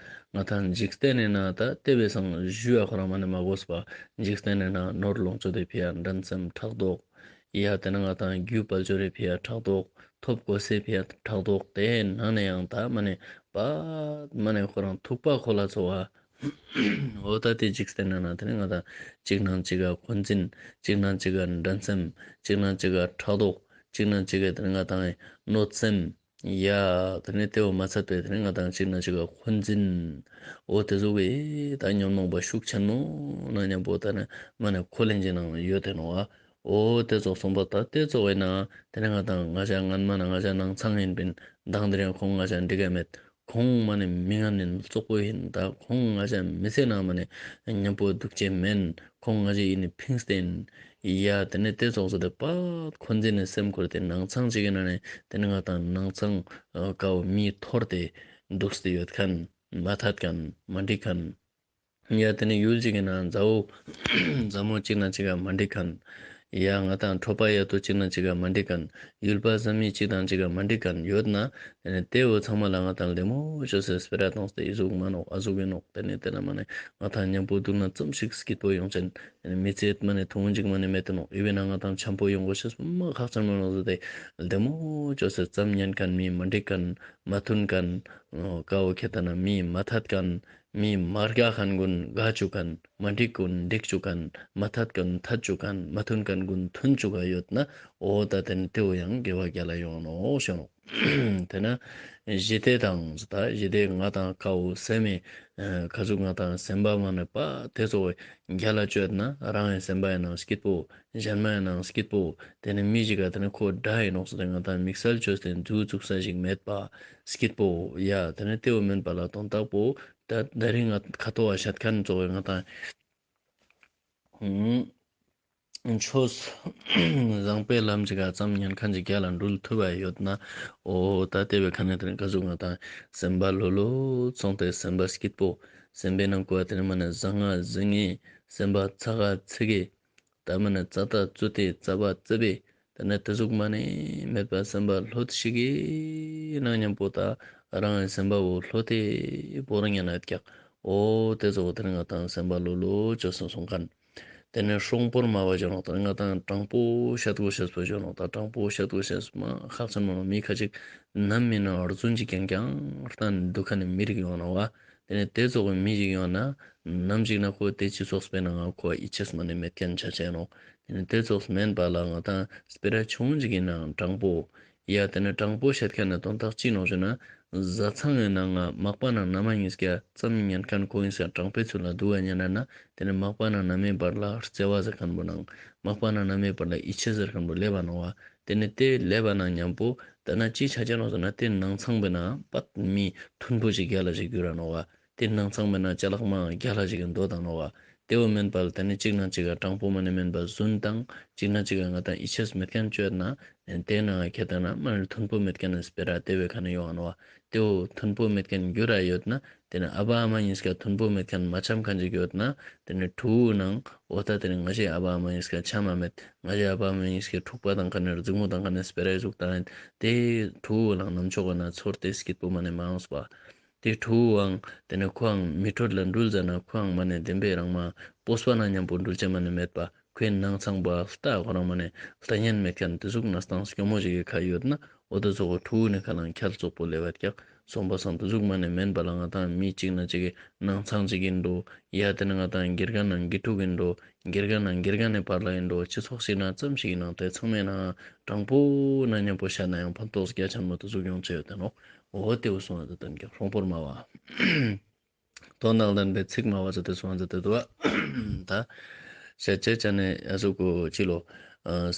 ང་དང་འཇིག་རྟེན་ནི་ནང་ད་ཏེ་བའི་སང་ཞུ་ཡ་ཁོ་རང་མ་ནེ་མ་གོས་པ། འཇིག་རྟེན་ནི་ནང་ནོར་ལོངས་སྤྱོད་དེ་ཕི་ཡ་འགྲན་སེམས་ཕྲག་དོག། ཡ་ཏེ་ནེ་ང་དང་རྒྱུ་དཔལ་འབྱོར་རི་ཕི་ཡ་ཕྲག་དོག། ཐོབ་གོ་སའི་ཕི་ཡ་ཕྲག་དོག། ཏེ་ནང་ནེ་ཡང་ད་མ་ནེ་པ་མ་ནེ་ཁོ་རང་ཐུག་པ་ཁོ་ལ་ཚོ་བ། འོ་ད་ཏེ་འཇིག་རྟེན་ནི་ནང་ཏེ་ནེ་ང་དང་ཅིག་ནང་ཅིག་ག་འཁོན་འཛིན། ཅིག་ནང་ཅིག་ག་འགྲན་སེམས། ཅིག་ནང་ཅིག་ག་ཕྲག་དོག། ཅིག་ནང་ཅིག་ག་ཏེ་ནེ་ང་དང་གནོད་སེམས། ཡ་ཏེ་ནེ་ཏེ་བོ་མ་ཚད་པའི་ཏེ་ནེ་ང་དང་ཅིག་ནང་ཅིག་ག་འཁོན་འཛིན། འོ་ཏེ་ཙོགས་སི་ད་ཉོན་མོངས་པ་ཤུགས་ཆེན་མོ་ནང་ཉམ་པོ་ད་ནི་མ་ནེ་ཁོ་ལེན་གྱི་ནང་ཡོད་ཏེ་ནོག་པ། འོ་ཏེ་ཙོགས་སོང་པ་ད་ཏེ་ཙོགས་སི་ནང་ཏེ་ནེ་ང་དང་ང་ཞ་སྔན་མ་ནེ་ང་ཞ་ནང་ཚང་ཨིན་པིན། མདང་དེ་རིང་ཁོང་ང་ཞ་འགྲིག་ག་མེད། ཁོང་མ་ནེ་མི་ངན་ནི་རྩོག་པོ་ཡིན། ད་ཁོང་ང་ཅག་མི་ཚེ་ནང་མ་ནེ་མཉམ་པོ་འདུག་ཅེས་མེན། ཁོང་ང་ཅག་ཡིན་ནི་ཕིངས་ཏེ་ཡིན། ཡ་དེ་ནེ་དེ་ཙོགས་སེ་དེ་པད་འཁོན་འཛིན་ནི་སེམས་ཁུར་ཏེ་ནང་ཚང་ཅིག་གི་ནང་ནེ་དེ་ནེ་ང་དང་ནང་ཚང་ཀ་བོ་མི་འཐོར་ཏེ་འདུག་སྟེ་ཡོད་ཁན་མ་ཐད་ཁན་མ་འགྲིག་ཁན། ཡ་དེ་ནེ་ཡུལ་ཅིག་གི་ནང་མཛའ་བོ་མཛའ་མོ་གཅིག་ནང་གཅིག་ག་མ་འགྲིག་ཁན། ཡ་ང་དང་གྲོགས་པ་ཡ་ཏོ་གཅིག་ནང་གཅིག་ག་མ་འགྲིག་ཁན། ཡུལ་པ་བཟའ་མི་གཅིག་དང་གཅིག་ག་མ་འགྲིག་ཁན་ཡོད་ན། དེ་ནེ་དེ་བོ་ཚང་མ་ལ་ང་དང་ལྡེ་མོ་ཅོས་སེ་སྤེ་ར་ཏོངས་ཏེ་འི་ཟུག་མ་ནོག་ཨ་ཟུག་ཡིན་ནོག། དེ་ནེ་དེ་ན་མ་ནེ་ང་དང་མཉམ་པོ་འདུག་ན་ཙམ་ཞིག་སྐྱིད་པོ་ཡོང་ཅན། དེ་ནེ་མི་ཚེ་མ་ནེ་ཐུང་ངུན་ཅིག་མ་ནེ་མེད་དེ་ནོག། འི་བོའི་ནང་ང་དང་འཆམ་པོ་ཡོང་དགོས་ཤེས་མ་ཁག་ཅན་མ་ནོག་ཟེར་ཏེ་ལྡེ་མོ་ཅོས་སེ་ཙམ་ཉན་ཁན་མི་མ་འགྲིག་ཁན་མ་མཐུན་ཁན་ཀ་བོ་ཁེ་ཏ་ན་མི་མ་ཐད་ཁན། མི་མ་དགའ་ཁན་གུན་དགའ་བཅུག་ཁན། མ་འགྲིག་གུན་འགྲིག་བཅུག་ཁན། མ་ཐད་ཁན་ཐད་བཅུག་ཁན། མ་མཐུན་ཁན་གུན་མཐུན་བཅུག་ག་ཡོད་ན་འོ་ད་དེ་ནེ་དེ་བོ་ཡང་དགེ་བ་རྒྱལ་ལ་ཡོང་ནོག་ཞུ་ནོག། དེ་ན་ཞི་བདེ་དང་ད་ཞི་བདེ་ང་དང་ཀ་བོ་སེམས་མེད་ཁ་ཟུག་ང་དང་སེམས་པ་མ་ནེ་པ་དེ་ཙོགས་རྒྱལ་ལ་བཅོས་ན་རང་ངི་སེམས་པ་ཡང་ནང་སྐྱིད་པོ། གཞན་མ་ཡང་ནང་སྐྱིད་པོ། དེ་ནེ་མི་ཞིག་ག་དེ་ནེ་ཁོ་དགྲ་ཡིན་ནོག་ཟེར་ཏེ་ང་དང་དམིགས་བསལ་བཅོས་ཏེ་འཛུལ་བཅུག་ས་ཞིག་མེད་པ་སྐྱིད་པོ། ཡ་དེ་ནེ་དེ་བོ་མེན་པ་ལ་དོན་དག་པོ་ད་དེ་རིང་ང་ཁ་ཐོག་བ་ཤད་ཁན་ཙོགས་ང་དང་ཆོས་བཟང་པོའི་ལམ་ཞིག་ག་ཙམ་ཉན་ཁན་ཅིག་རྒྱལ་ལ་འགྲུལ་ཐུབ་པ་ཡོད་ན། འོ་ད་དེ་བོའི་ཁ་ནེ་དེ་ནེ་ཀ་ཟུག་ང་དང་སེམས་པ་ལྷོད་ལྷོད་སོང་སྟེ་སེམས་པ་སྐྱིད་པོ། སེམས་པའི་ནང་ཀོ་དེ་ནེ་མ་ནེ་ཟང་ང་ཟིང་ངེ་སེམས་པ་ཚ་ག་ཚིག་གེ། ད་མ་ནེ་ཙ་ཏ་ཙུ་ཏེ་ཙ་བ་ཙི་བེ། དེ་ནེ་དེ་ཟུག་མ་ནེ་མེད་པ་སེམས་པ་ལྷོད་ཤིག་གི་ནང་མཉམ་པོ་ད་རང་ངི་སེམས་པ་བོ་ལྷོད་དེ་བོར་ཉན་ན་ཡོད་ཀྱག། འོ་དེ་ཙོགས་དེ་ནེ་ང་དང་སེམས་པ་ལྷོད་ལྷོད་བཅོས་སེ་སོང་ཁན། དེ་ནེ་སྲོང་པོར་སྨྲ་བ་ཞུ་ནོག། ད་ང་དང་དྲང་པོ་ཤད་གོས་ཤེས་པོ་ཞུ་ནོག། ད་དྲང་པོ་ཤད་གོས་ཤེས་མ་ཁག་ཅན་མ་ནོག། མི་ཁ་ཅིག་ནམ་མིན་ན་རྫུན་ཅིག་རྐྱང་རྐྱང་བསྟན་འདུག་ཁན་ནི་མི་རིགས་ཡོང་ནོག་བ། དེ་ནེ་དེ་ཙོགས་མི་ཞིག་ཡོང་ན་ནམ་ཞིག་ན་ཁོ་དེ་སྤྱི་ཚོགས་པའི་ནང་ང་ཁོ་ཡིད་ཆེས་མ་ནེ་མེད་ཁན་ཆ་ཆ་ནོག། དེ་ནེ་དེ་ཙོགས་མེན་པ་ལ་ང་དང་སྤེ་ར་ཆུང་ངུན་ཞིག་གི་ནང་དྲང་པོ། ཡ་དེ་ནེ་དྲང་པོ་ཤད་ཁན་ནི་དོན་དག་ཅི་ནོག་ཞུ་ན། བཟའ་ཚང་ངི་ནང་ང་མག་པ་ནང་ན་མ་ཉིས་ཀ་ཙམ་ཉན་ཁན་ཁོ་ཡིན་ས་དྲང་པོའི་ཚུལ་ལ་འདུག་ག་ཉན་ན་ན། དེ་ནེ་མག་པ་ནང་ན་མའི་བར་ལ་བརྩེ་བ་ཟེར་ཁན་བོ་ནང་མག་པ་ནང་ན་མའི་བར་ལ་ཡིད་ཆེས་ཟེར་ཁན་བོ་ལེབ་བ་ནོག་བ། དེ་ནེ་དེ་ལེབ་བ་ནང་མཉམ་པོ་ད་ན་ཅི་ཆ་ཆ་ནོག་ཟེར་ན་དེ་ནང་ཚང་པའི་ནང་པད་མི་མཐུན་པོ་ཞིག་རྒྱལ་ལ་ཞིག་གྱུར་ར་ནོག་བ། དེ་ནང་ཚང་མའི་ནང་ཅ་ལག་མ་རྒྱལ་ལ་ཞིག་གི་འདོད་དང་ནོག་བ། དེ་བོ་མེན་པ་ལ་དེ་ནེ་གཅིག་ནང་གཅིག་ག་དྲང་པོ་མ་ནེ་མེན་པ་རྫུན་དང་གཅིག་ནང་གཅིག་ག་ང་དང་ཡིད་ཆེས་མེད་ཁན་བཅོས་ན། དེ་ནང་ཁེ་ཏ་ན་མ་ནེ་མཐུན་པོ་མེད་ཁན་ནི་སྤེ་ར་དེ་བོའི་ཁ་ནེ་ཡོང་ང་ནོག་བ། དེ་བོ་མཐུན་པོ་མེད་ཁན་གྱུར་ར་ཡོད་ན། དེ་ནེ་ཨ་བ་ཨ་མ་ཉིས་ཀ་མཐུན་པོ་མེད་ཁན་མ་འཆམ་ཁན་ཅིག་ཡོད་ན། དེ་ནེ་ཕྲུ་གུ་ནང་འོ་ད་དེ་ནེ་ང་ཞའི་ཨ་བ་ཨ་མ་ཉིས་ཀ་འཆམ་མ་མེད། ང་ཞའི་ཨ་བ་ཨ་མ་ཉིས་ཀ་འཁྲུག་པ་དང་ཁ་ནེ་རྫིག་མོ་དང་ཁ་ནེ་སྤེ་ར་ཟུག་དང་། དེ་ཕྲུ་གུ་ནང་ནམ་ཆོག་ག་ན་ཚོར་ཏེ་སྐྱིད་པོ་མ་ནེ་མ་ཡོངས་པ། དེ་ཕྲུ་གུའང་དེ་ནེ་ཁོའང་མི་འཕྲོད་ལ་འགྲུལ་ཟ་ན་ཁོའང་མ་ནེ་བདེན་པའི་རང་མ་སྤོས་པ་ནང་མཉམ་པོ་འགྲུལ་ཅེས་མ་ནེ་མེད་པ། ཁོའི་ནང་ཚང་པ་ལྟ་ཁོ་རང་མ་ནེ་ལྟ་ཉན་མེད་ཁན་དེ་ཟུག་ན་སྟངས་སྐྱོ་མོ་ཞིག་གི་ཁ་ཡོད་ན་འོ་དེ་ཙོགས་ཕྲུ་གུ་ནི་ཁ་ལང་ཁྱལ་ཙོག་པོ་ལེབ་བད་ཀྱག། སོང་པ་སང་དེ་ཟུག་མ་ནེ་མེན་པ་ལ་ང་དང་མི་གཅིག་ན་གཅིག་གི་ནང་ཚང་གཅིག་ཡིན་འགྲོ། ཡ་དེ་ནེ་ང་དང་དགེ་རྒན་ནང་དགེ་ཕྲུག་ཡིན་འགྲོ། དགེ་རྒན་ནང་དགེ་རྒན་ནི་བར་ལ་ཡིན་འགྲོ། སྤྱི་ཚོགས་ཤིག་ན་ཙམ་ཞིག་ཡིན་ནང་དེ་ཚང་མའི་ནང་དྲང་པོ་ན་མཉམ་པོ་ཤད་ན་ཡང་ཕན་ཐོགས་རྒྱ་ཆེན་མོ་དེ་ཟུག་ཡོང་ཆེ་ཡོད་དེ་ནོག། འོ་དེ་བོ་སོང་བ་དེ་དོན་ཀྱང་སྲོང་པོར་སྨྲ་བ། དོན་དང་ལྡན་པའི་ཚིག་སྨྲ་བ་ཟེར་ཏེ་སོང་བ་ཟེར་ཏེ་འདུག་བ། ད་ཤད་ཅེས་ཅ་ནེ་ཡ་ཟུག་གོ་ཅི་ལོ།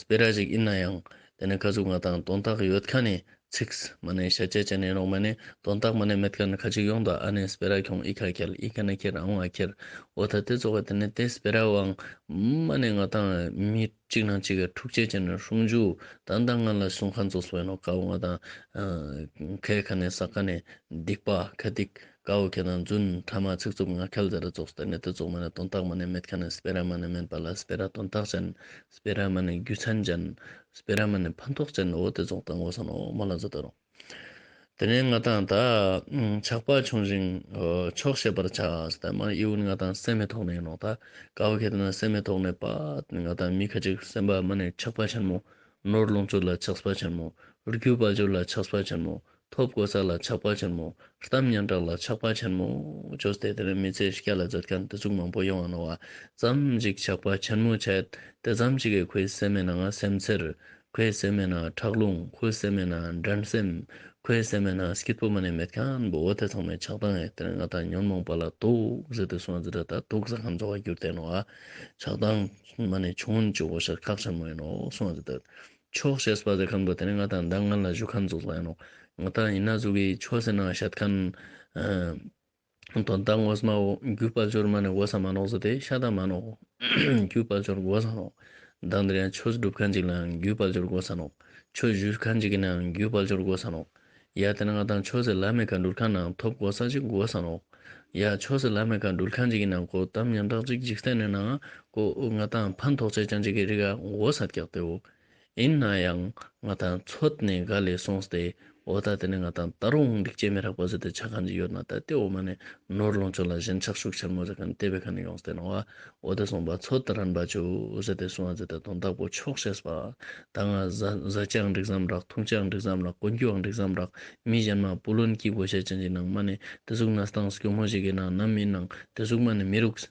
སྤེ་ར་ཞིག་ཡིན་ན་ཡང་དེ་ནེ་ཀ་ཟུག་ང་དང་དོན་དག་ཡོད་ཁན་ནི་ཚིག་མ་ནེ་ཤད་ཅེས་ཅ་ནེ་ནོག་མ་ནེ་དོན་དག་མ་ནེ་མེད་ཁན་ཁ་ཅིག་ཡོང་ད། ཨ་ནེ་སྤེ་ར་ཁྱོང་ཨི་ཁ་ཁྱེར་ཨི་ཁ་ནེ་ཁྱེར་ཨ་འོང་ཨ་ཁྱེར། འོ་ད་དེ་ཙོགས་དེ་ནེ་དེ་སྤེ་ར་བོའང་མ་ནེ་ང་དང་མི་གཅིག་ནང་གཅིག་ག་འཁྲུག་ཅེས་ཅན་ནི་ཧྲུང་ཇུ་ད་ལྟ་ང་ལ་གསུང་ཁན་ཙོགས་སོ་ཡིན་ནོག། ཀ་བོ་ང་དང་ཁའི་ཁ་ནེ་ས་ཁ་ནེ་སྡིག་པ་ཁ་སྡིག་ཀ་བོ་ཁྱེད་དང་རྫུན་ཕྲ་མ་ཚིག་རྩུབ་ངག་འཁྱལ་ཟེར་ར་ཙོགས་དེ་ནེ་དེ་ཙོགས་མ་ནེ་དོན་དག་མ་ནེ་མེད་ཁན་ནི་སྤེ་ར་མ་ནེ་མེན་པ་ལ་སྤེ་ར་དོན་དག་ཅན། སྤེ་ར་མ་ནེ་རྒྱུ་མཚན་ཅན། སྤེ་ར་མ་ནེ་ཕན་ཐོགས་ཅན་འོ་དེ་ཙོགས་དང་འོ་སོང་ནོག་མ་ལ་ཟེར་ད་རུང་། དེ་ནེ་ང་དང་ད་ཆགས་པ་ཆུང་ཞིང་ཆོག་ཤེས་པར་བྱ་ཟེར་ད་མ་ཨི་བོ་ང་དང་སེམས་མི་ཐོག་ནེ་ཡིན་ནོག། ད་ཀ་བོ་ཁྱེད་དང་སེམས་མི་ཐོག་ནེ་པ་ང་དང་མི་ཁ་ཅིག་སེམས་པ་མ་ནེ་ཆགས་པ་ཆེན་མོ། ནོར་ལོངས་སྤྱོད་ལ་ཆགས་པ་ཆེན་མོ། རྒྱུ་དཔལ་འབྱོར་ལ་ཆགས་པ་ཆེན་མོ། ཐོབ་གོ་ས་ལ་ཆགས་པ་ཆེན་མོ། གཏམ་སྙན་གྲགས་ལ་ཆགས་པ་ཆེན་མོ་ཅོས་ཏེ་དེ་ནེ་མི་ཚེ་སྐྱེལ་ལ་མཛད་ཁན་དེ་ཟུག་མང་པོ་ཡོང་ང་ནོག་བ། ཙམ་ཞིག་ཆགས་པ་ཆེན་མོ་ཆད་དེ་ཙམ་ཞིག་གི་ཁོའི་སེམས་མི་ནང་ང་སེམས་འཚེར། ཁོའི་སེམས་མི་ནང་ཁྲག་རླུང་། ཁོའི་སེམས་མི་ནང་འགྲན་སེམས། ཁོའི་སེམས་མི་ནང་སྐྱིད་པོ་མ་ནེ་མེད་ཁན་བོ་འོ་དེ་ཚང་མའི་ཆགས་སྡང་ཡིན། དེ་ནེ་ང་དང་ཉོན་མོངས་པ་ལ་དུག་ཟེར་ཏེ་སོང་ཟེར་ཏེ་ད་དུག་ཟ་ཁན་ཙོགས་གྱུར་ཏེ་ནོག་ཨ། ཆགས་སྡང་མ་ནེ་ཆུང་ངུན་ཅོ་གོས་ཤེས་ཁག་ཆེན་མོ་ཡིན་ནོག་སོང་ཟེར་ཏེ། ཆོག་ཤེས་པ་ཟེར་ཁན་བོ་དེ་ནེ་ང་དང་མདང་ང་ལ་ཞུ་ཁན་ཙོགས་ལ་ཡིན་ནོག། ང་ཏང་ཡིན་ན་ཟུག་གི་ཆོས་སི་ནང་བཤད་མཁན་དོན་དག་ངོ་མ་བོ་རྒྱུ་དཔལ་འབྱོར་མ་ནེ་དགོས་ས་མ་ནོག་ཟེར་ཏེ་ཤད་ད་མ་ནོག། རྒྱུ་དཔལ་འབྱོར་དགོས་ས་ནོག། དང་དེ་རིང་ཆོས་སྒྲུབ་མཁན་ཅིག་ལའང་རྒྱུ་དཔལ་འབྱོར་དགོས་ས་ནོག། ཆོས་ཞུ་མཁན་ཅིག་གི་ནའང་རྒྱུ་དཔལ་འབྱོར་དགོས་ས་ནོག། ཡ་དེ་ནེ་ང་ཏང་ཆོས་སི་ལམ་མེ་ཀ་འགྲུལ་མཁན་ནའང་ཐོབ་དགོས་ས་ཅིག་དགོས་ས་ནོག། ཡ་ཆོས་སི་ལམ་མེ་ཀ་འགྲུལ་མཁན་ཅིག་གི་ནའང་ཁོ་ཏམ་ཉམ་ཐག་ཅིག་འཇིག་རྟེན་ནི་ནང་ཁོ་ང་ཏང་ཕན་ཐོགས་ཅེས་ཅན་ཅིག་གི་རིགས་དགོས་ས་ཀྱག་སྟེ་བོ། ཡིན་ནའང་ང་ཏང་ཚོད་ནེ་འགལ་ལེ་སོང་སྟེ་འོ་ད་དེ་ནེ་ང་ཏང་ད་རུང་འགྲིག་ཅེས་མི་རག་པ་ཟེར་ཏེ་ཆ་མཁན་ཅིག་ཡོད་ན་ད་དེ་འོ་མ་ནེ་ནོར་ལོངས་སྤྱོད་ལ་ཞེན་ཆགས་ཤུགས་ཆེན་མོ་ཟེར་མཁན་དེ་བོའི་ཁ་ནེ་ཡོངས་ཏེ་ནོག་པ། འོ་དེ་སོང་པ་ཚོད་རན་པ་ཅོས་ཟེར་ཏེ་གསུངས་པ་ཟེར་ཏེ་དོན་དག་པོ་ཆོག་ཤེས་པ། ད་ང་ཟ་ཟ་ཅེས་འགྲིག་ཙམ་རག། འཐུང་ཅེས་འགྲིག་ཙམ་རག། གོན་རྒྱུ་འགྲིག་ཙམ་རག། མི་གཞན་མ་བུ་ལོན་སྐྱིད་པོ་བྱེད་ཅན་ཅིག་ནང་མ་ནེ་དེ་ཟུག་ན་སྟངས་སྐྱོ་མོ་ཞིག་གི་ནང་ནམ་མིན་ནང་དེ་ཟུག་མ་ནེ་མི་རུག།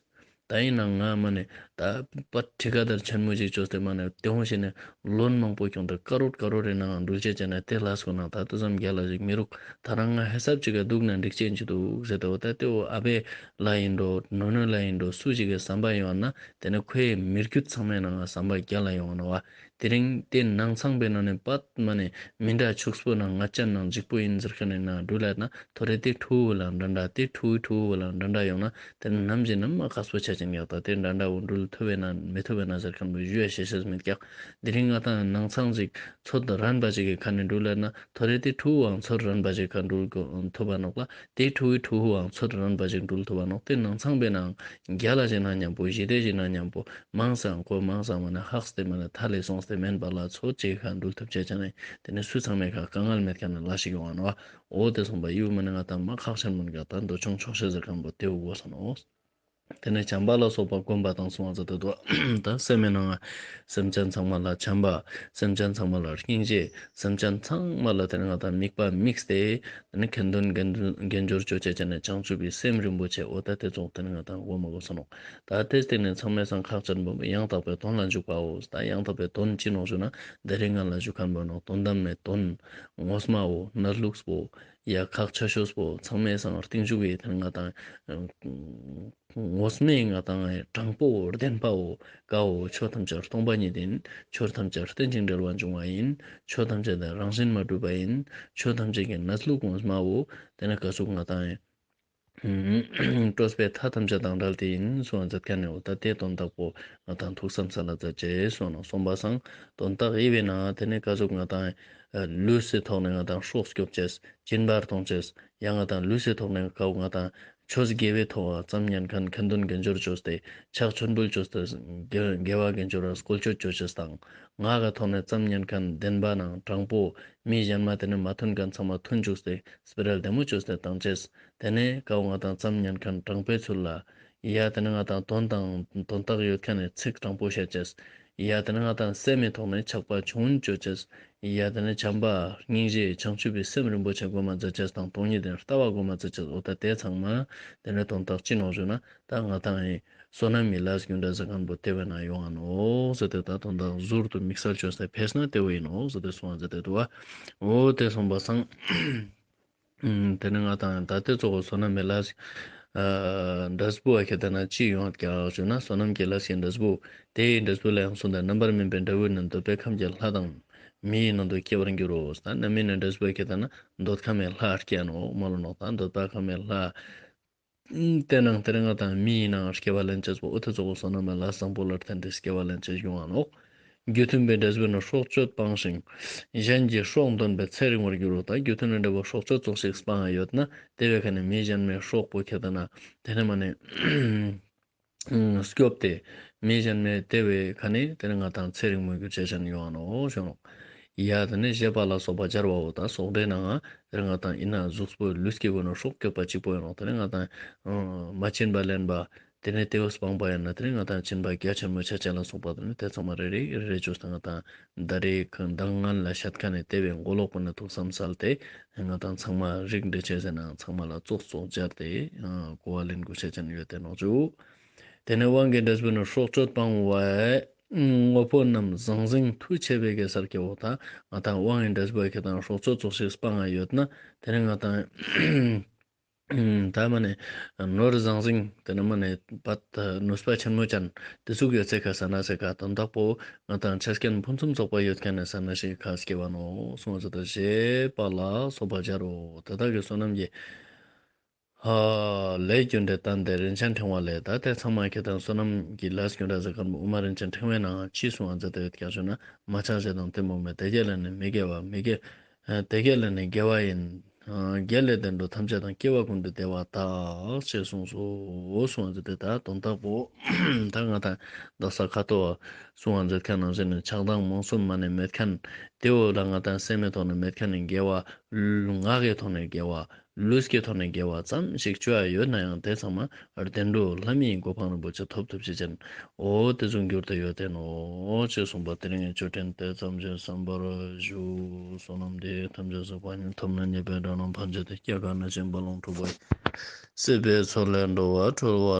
ད་ཡིན་ནའང་ང་མ་ནེ་ད་པ་ཁྲི་ཀ་དར་ཆེན་མོ་ཞིག་ཅོས་ཏེ་མ་ནེ་དེ་འོང་ཞིག་ནེ་ལོན་མང་པོ་ཁྱོངས་ཏེ་ཀ་རོར་ཀ་རོར་རི་ནང་འགྲུལ་ཅེས་ཅན་ནེ་དེ་ལ་སོང་ན་ད་དེ་ཙམ་རྒྱལ་ལ་ཞིག་མི་རུག། ད་རང་ང་ཧེ་སབ་ཅིག་ག་འདུག་ན་འགྲིག་ཅན་ཅིག་འདུག་ཟེར་ཏེ་འོ་ད་དེ་འོ་ཨ་བེ་ལ་ཡིན་འགྲོ་ནོ་ནོ་ལ་ཡིན་འགྲོ་སུ་ཞིག་གི་བསམ་པ་ཡོང་ན་དེ་ནེ་ཁོའི་མི་རྒྱུད་ཚང་མའི་ནང་ང་བསམ་པ་རྒྱལ་ལ་ཡོང་ནོག་པ། དེ་རིང་དེ་ནང་ཚང་པའི་ནང་ནེ་པད་མ་ནེ་མི་འདྲ་ཕྱུགས་པོ་ནང་ང་ཅན་ནང་འཇིགས་པོ་ཡིན་ཟེར་མཁན་ནི་ནང་འགྲུལ་ལ་ན་ཐོ་རེ་དེ་ཕྲུ་གུ་ལ་འདྲ་འདྲ་དེ་ཕྲུ་གུའི་ཕྲུ་གུ་ལ་འདྲ་འདྲ་ཡོང་ན་དེ་ནེ་ནམ་ཞིག་ནམ་མ་ཁག་པོ་ཆ་ཅན་ཡག་ད་དེ་འདྲ་འདྲ་བོ་འགྲུལ་ཐུབ་བས་ན་མི་ཐུབ་བས་ན་ཟེར་མཁན་པོ་ཞུ་ཡ་ཤེས་ཤེས་མེད་ཀྱག། དེ་རིང་ང་ཏང་ནང་ཚང་ཅིག་ཚོད་རན་པ་ཅིག་གི་ཁ་ནེ་འགྲུལ་ལ་ན་ཐོ་རེ་དེ་ཕྲུ་གུའང་ཚོད་རན་པ་ཅིག་ཁ་འགྲུལ་ཐུབ་བ་ནོག་ལ། དེ་ཕྲུ་གུའི་ཕྲུ་གུའང་ཚོད་རན་པ་ཅིག་འགྲུལ་ཐུབ་བ་ནོག། དེ་ནང་ཚང་པའི་ནང་རྒྱལ་ལ་ཞིག་ན་མཉམ་པོ་ཞི་བདེ་ཞིག་ན་མཉམ་པོ་མང་སང་ཁོ་མང་སང་མ་ནེ་ཧགས་ཏེ་མ་ནེ་ཐ་ལེ་སོང་སྟེ་མེན་པ་ལ་ཚོད་ཅིག་ཁ་འགྲུལ་ཐུབ་ཅེས་ཅན་ནེ་དེ་ནེ་སུ་ཚང་མའི་ཁ་དཀའ་ངལ་མེད་མཁན་ནི་ལ་ཞིག་ཡོང་ང་ནོག་པ། འོ་དེ་སོང་པ་ཡུ་མ་ནེ་ང་ཏང་མ་ཁག་ཆེན་མོ་ག་ད་འདོད་ཆུང་ཆོག་ཤེས་ཟེར་མཁན་པོ་དེ་བོ་དགོས་ས་ནོག། དེ་ནེ་བྱམས་པ་ལ་སོགས་པ་བསྒོམ་པ་དང་གསུངས་པ་ཟེར་ཏེ་འདུག། ད་སེམས་མའི་ནང་ང་སེམས་ཅན་ཚང་མ་ལ་བྱམས་པ། སེམས་ཅན་ཚང་མ་ལ་སྙིང་རྗེ། སེམས་ཅན་ཚང་མ་ལ་དེ་ནེ་ང་ཏང་དམིགས་པ་དམིགས་ཏེ་དེ་ནེ་ཁ་འདོན་དགེ་འདུན་དགེ་སྦྱོར་ཅོ་ཅེས་ཅན་ནེ་བྱང་ཆུབ་པའི་སེམས་རིན་པོ་ཆེ་འོ་ད་དེ་ཙོགས་དེ་ནེ་ང་ཏང་བསྒོམ་མ་དགོས་ས་ནོག། ད་དེ་སྟེང་ནེ་ཚང་མའི་སང་ཁག་ཅན་པོ་ཡང་དག་པའི་དོན་ལ་འཇུག་པའོ། ད་ཡང་དག་པའི་དོན་ཅི་ནོག་ཞུ་ན་དེ་རིང་ང་ལ་ཞུ་མཁན་པོ་ནོག་དོན་དམ་མའི་དོན་ངོ་མ་བོ་གནས་ལུགས་པོ་ཡ་ཁག་ཆེ་ཤོས་པོ་ཚང་མའི་སང་རྟིང་འཇུག་གི་དེ་ནེ་ང་ཏང་ངོ་མའི་ང་ཏང་དྲང་པོ་བདེན་པའོ་ཀའོ། ཆོས་ཐམས་ཅད་སྟོང་པ་ཉིད་ཡིན། ཆོས་ཐམས་ཅད་རྟེན་ཅིང་འབྲེལ་བར་འབྱུང་བ་ཡིན། ཆོས་ཐམས་ཅད་དེ་རང་བཞིན་མ་གྲུབ་པ་ཡིན། ཆོས་ཐམས་ཅད་ཀྱི་གནས་ལུགས་ངོ་མ་བོ་དེ་ནེ་ཀ་ཟུག་ང་ཏང་སྤྲོས་པའི་མཐའ་ཐམས་ཅད་དང་བྲལ་ཏེ་ཡིན་གསུངས་མཛད་མཁན་ནི་འོ་ད་དེ་དོན་དག་པོ་ང་ཏང་ཐུགས་བསམ་ས་ལ་མཛད་ཅེས་གསུངས་ནོག། གསུངས་པ་སང་དོན་དག་ཡིན་པས་ན་དེ་ནེ་ཀ་ཟུག་ང་ཏང་ལུས་སི་ཐོག་ནེ་ང་ཏང་སྲོག་སྐྱོབ་ཅེས་སྦྱིན་པ་གཏོང་ཅེས་ཡང་ང་ཏང་ལུས་སི་ཐོག་ནེ་ཀ་བོ་ང་ཏང་ཆོས་དགེ་བའི་ཐོག་ཙམ་ཉན་མཁན་ཁ་འདོན་དགེ་སྦྱོར་ཅོས་ཏེ་ཕྱག་མཆོད་འབུལ་ཅོས་ཏེ་དགེ་དགེ་བ་དགེ་སྦྱོར་བཀོལ་སྤྱོད་ཅོ་ཅེས་དང་ངག་གི་ཐོག་ནེ་ཙམ་ཉན་མཁན་བདེན་པ་ནང་དྲང་པོ་མི་གཞན་མ་དེ་ནེ་མ་མཐུན་མཁན་ཚང་མ་མཐུན་བཅུག་སྟེ་སྤེ་ར་བདེ་མོ་ཅོས་ཏེ་བཏང་ཅེས། དེ་ནེ་ཀ་བོ་ང་ཏང་ཙམ་ཉན་མཁན་དྲང་པོའི་ཚུལ་ལ་ཡ་དེ་ནེ་ང་ཏང་དོན་དང་དོན་དག་ཡོད་མཁན་ནི་ཚིག་དྲང་པོ་བཤད་ཅེས། ཡ་དེ་ནེ་ང་ཏང་སེམས་མི་ཐོག་ནེ་ཆགས་པ་ཆུང་ངུ་ཅོ་ཅེས། ཡ་དེ་ནེ་བྱམས་པ་སྙིང་རྗེ་བྱང་ཆུབ་པའི་སེམས་རིན་པོ་ཆེ་སྒོམ་མ་མཛད་ཅེས་དང་སྟོང་ཉིད་དེ་ལྟ་བ་སྒོམ་མ་མཛད་ཅེས། འོ་ད་དེ་ཚང་མ་དེ་ནེ་དོན་དག་ཅི་ནོག་ཞུ་ན་ད་ང་ཏང་ཡིན་བསོད་ནམས་ཀྱི་ལས་རྒྱུ་འབྲས་ཟེར་མཁན་པོ་དེ་བས་ན་ཡོང་ང་ནོག་ཟེར་ཏེ་ད་དོན་དག་ཟུར་དུ་དམིགས་བསལ་ཅོས་ཏེ་ཕེས་ན་དེ་བོ་ཡིན་ནོག་ཟེར་ཏེ་གསུངས་པ་ཟེར་ཏེ་འདུག་པ། འོ་དེ་གསུངས་པ་སང་དེ་ནེ་ང་ཏང་ད་དེ་ཙོགས་བསོད་ནམས་ཀྱི་ལས་ཀྱི་འབྲས་བུ་བོ་ཁྱེར་ཏེ་ན་ཅི་ཡོང་ཀྱག་ཞུ་ན་བསོད་ནམས་ཀྱི་ལས་ཀྱི་འབྲས་བུ་དེའི་འབྲས་བུ་ལ་ཡང་གསུངས་ཏེ་རྣམ་པར་སྨིན་པའི་འབྲས་བུ་ནི་འདོད་པའི་ཁམས་ཀྱི་ལྷ་དང་མིའི་ནང་དུ་སྐྱེ་བར་འགྱུར་རོ། ད་རྣམ་སྨིན་ནི་འབྲས་བུ་བོ་ཁྱེར་ཏེ་ན་འདོད་ཁམས་ཀྱི་ལྷ་སྐྱེ་ནོག་མ་ལོ་ནོག། ད་འདོད་པ་ཁམས་ཀྱི་ལྷ་དེ་ནང་དེ་རིང་ང་ཏང་མིའི་ནང་སྐྱེ་བ་ལེན་ཅེས་པོ་འོ་དེ་ཙོགས་བསོད་ནམས་ལ་བཟང་པོ་ལ་བརྟེན་ཏེ་སྐྱེ་བ་ལེན་ཅེས་ཡོང་ང་ནོག། རྒྱུ་མཐུན་པའི་འབྲས་བུ་ནི་སྲོག་གཅོད་སྤང་ཞིང་། གཞན་གྱི་སྲོག་འདོན་པའི་ཚེ་རིང་བར་འགྱུར་རོ། ད་རྒྱུ་མཐུན་ནི་འབྲས་བུ་སྲོག་གཅོད་ཙོགས་ཤིག་སྤང་ཡོད་ན་དེ་བས་ཁ་ནེ་མི་གཞན་མའི་སྲོག་པོ་ཁྱེར་ཏེ་ན་དེ་ནེ་མ་ནེ་སྐྱོབ་སྟེ་མི་གཞན་མའི་དེ་བས་ཁ་ནེ་དེ་ནེ་ང་ཏང་ཚེ་རིང་མོ་གྱུར་ཅེས་ཅན་ཡོང་ང་ནོག་ཞུ་ནོག། ཡ་དེ་ནེ་བཞེས་པ་ལ་སོགས་པ་སྦྱར་བའོ། ད་སོགས་འདྲེན་ནང་ང་དེ་ནེ་ང་ཏང་ཡིན་ན་གཟུགས་པོ་ལུས་ཀྱི་སྒོ་ནས་སྲོག་སྐྱོབ་པ་གཅིག་པོ་ཡིན་ནོག། དེ་ནེ་ང་ཏང་མ་བྱིན་པ་ལེན་པ་དེ་ནེ་དེ་བོ་སྤངས་པ་ཡིན་ན་དེ་ནེ་ང་ཏང་སྦྱིན་པ་རྒྱ་ཆེན་མོ་ཆ་ཅེས་ལ་སོགས་པ་དེ་ནེ་དེ་ཚང་མ་རེ་རེ་རེ་རེ་ཅོས་ཏེ་ང་ཏང་ད་རེས་གདངས་ངན་ལ་བཤད་མཁན་ནི་དེ་བས་མགོ་ལོག་པོ་ནེ་ཐུགས་བསམ་སལ་ཏེ་ང་ཏང་ཚང་མ་རིགས་འགྲེ་ཅེས་ཟེར་ན་ཚང་མ་ལ་ཙོགས་ཙོགས་སྦྱར་ཏེ་གོ་བ་ལེན་དགོས་ཤེས་ཅན་ཡོད་དེ་ནོག་ཞུ། དེ་ནེ་དབང་གི་འབྲས་བུ་ནི་སྲོག་གཅོད་སྤང་བའི་དངོས་པོ་རྣམས་ཟང་ཟིང་མཐུ་ཆེ་བའི་གེ་སར་སྐྱེ་བོ། ད་ང་ཏང་དབང་གི་འབྲས་བུ་ཁྱེར་ཏེ་ན་སྲོག་གཅོད་ཙོགས་ཤིག་སྤང་ང་ཡོད་ན་དེ་ནེ་ང་ཏང་ ད་མ་ནེ་ནོར་ཟང་ཟིང་དེ་ན་མ་ནེ་པད་ནུས་པ་ཆེན་མོ་ཅན་དེ་ཚུགས་ཡོད་ཚད་ཁ་ས་ན་ས་ཁ་དོན་དག་པོ་ང་དང་ཆ་རྐྱེན་ཕུན་སུམ་ཚོགས་པ་ཡོད་ཁན་ནི་ས་ན་ཞིག་ཁ་སྐྱེ་བ་ནོག་གསུངས་ཟེར་ཏེ་ཞེས་པ་ལ་སོགས་པ་སྦྱར་རོ། དེ་དག་གི་བསོད་ནམས་ཀྱི་ལས་རྒྱུ་འབྲས་བསྟན་ཏེ་རིན་ཆེན་ཕྲེང་བ་ལས། ད་དེ་ཚང་མ་ཁྱེད་དང་བསོད་ནམས་ཀྱི་ལས་རྒྱུ་འབྲས་ཟེར་ཁན་པོ་དབུ་མ་རིན་ཆེན་ཕྲེང་བའི་ནང་ཅི་གསུངས་པ་མཛད་དེ་ཡོད་ཀྱང་ཞུ་ན། མ་ཆགས་ཞེ་སྡང་གཏི་མུག་མེད། དེ་སྐད་ལས་ནི་མི་དགེ་བ་མི་དགེ། དེ་སྐད་ལས་ནི་དགེ་བ་ཡིན། དགེ་ལས་དོན་དུ་ཐམས་ཅད་དང་། སྐྱེ་བ་ཀུན་ཏུ་བདེ་བ་དག་ཅེས་གསུངས་སོ། གསུངས་པ་མཛད་དེ་ད་དོན་དག་པོ་ད་ང་དང་དག་ས་ཁ་ཐོག་གསུངས་པ་མཛད་ཁན་ནང་བཞིན་ནི་ཆགས་སྡང་རྨོངས་གསུམ་མ་ནེ་མེད་ཁན་དེ་བོ་ལ་ང་དང་སེམས་མི་ཐོག་ནེ་མེད་ཁན་ནི་དགེ་བ། ངག་གི་ཐོག་ནེ་དགེ་བ། ལུས་ཀྱི་ཐོག་ནེ་དགེ་བ་ཙམ་ཞིག་ཅོ་ཡ་ཡོད་ན་ཡང་དེ་ཚང་མ་བདེ་འགྲོ་ལྷ་མིའི་གོ་འཕང་རིན་པོ་ཆེ་ཐོབ་ཐུབ་ཅེས་ཅན། འོ་དེ་ཚུ་འགྱུར་ཏེ་ཡོད་དེ་ནོག་ཅེས་གསུངས་པ་དེ་རིང་གི་ཆོས་འབྲེལ་དེ་ཙམ་ཞིག་གསན་པར་ཞུ། བསོད་ནམས་འདི་ཡིས་ཐམས་ཅད་གཟིགས་པ་ཉིད། ཐོབ་ནས་ཉེས་པའི་དགྲ་རྣམས་ཕམ་བྱས་ཏེ། སྐྱེ་རྒ་ན་འཆིའི་རྦ་ཀློང་འཁྲུགས་པ་ཡི། སྲིད་པའི་མཚོ་ལས་འགྲོ་བ་སྒྲོལ་བར།